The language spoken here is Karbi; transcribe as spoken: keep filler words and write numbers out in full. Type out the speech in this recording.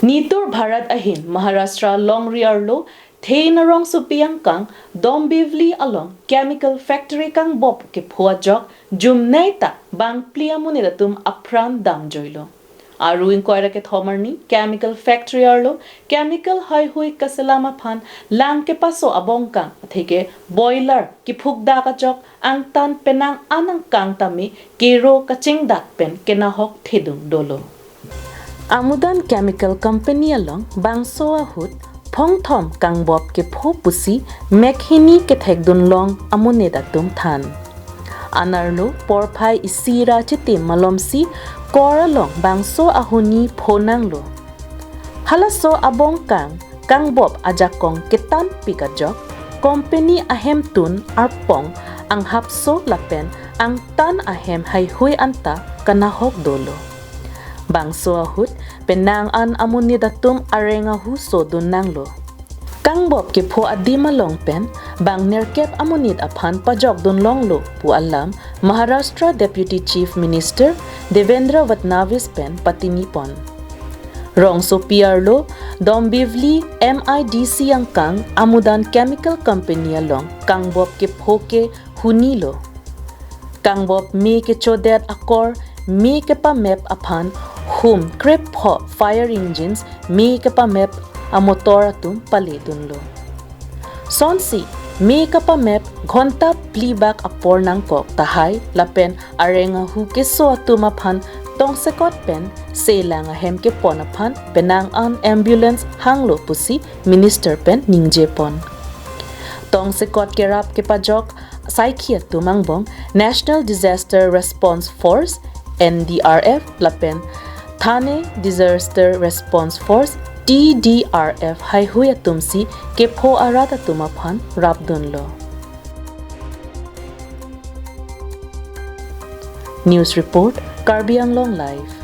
Nitur Bharat ahin Maharashtra longri arlo Thein arongsopi angkang Dombivli along chemical factory kangbop kepho ajok jumnei ta bangphli amonit atum apran damjoilo. Aru ingkoi ra kethom arni chemical factory arlo chemical heihui kaselam aphan lang kepaso abongkang atheke boiler kiphukdak ajok angtan penang an angkang tame kero kachingdak pen kenahok thedung dolo. Amudan Chemical Company along bangso ahut phongthom kangbop kepho pusi mekhini kethekdun long amonit atum than. Anerlo porphai isi ra chitim malomsi kor along bangso ahuni phonanglo. Halaso abongkang kangbop ajakong ketanpik ajok company ahemtun arpong anghapso lapen angtan ahem heihui anta kanahok dolo. Bangso ahut penang an amonit atum areng ahu sodun nanglo. Kangbop kepho adim along pen bang nerkep amonit aphan pajokdun longlo pu alam Maharashtra Deputy Chief Minister Devendra Fadnavis pen patinipon. Rongsopi arlo Dombivli M I D C angkang Amudan Chemical Company along kangbop kepho ke hunilo. Kangbop me kechodet akor me kepamep aphan hum krepho fire engines me kepamep amotor atum paledunlo. Sonsi me kepamep ghonta phli bak apor nangkok tahai lapen areng ahu keso atum aphan tongsekot pen selang ahem kepon aphan penang an ambulance hanglo pusi minister pen ningjepon. Tongsekot kerap kepajok saikhi atum angbong National Disaster Response Force, N D R F, lapen Thane Disaster Response Force, T D R F, heihui atumsi kepho arat atum aphan rapdunlo. News report, Karbi Anglong Live.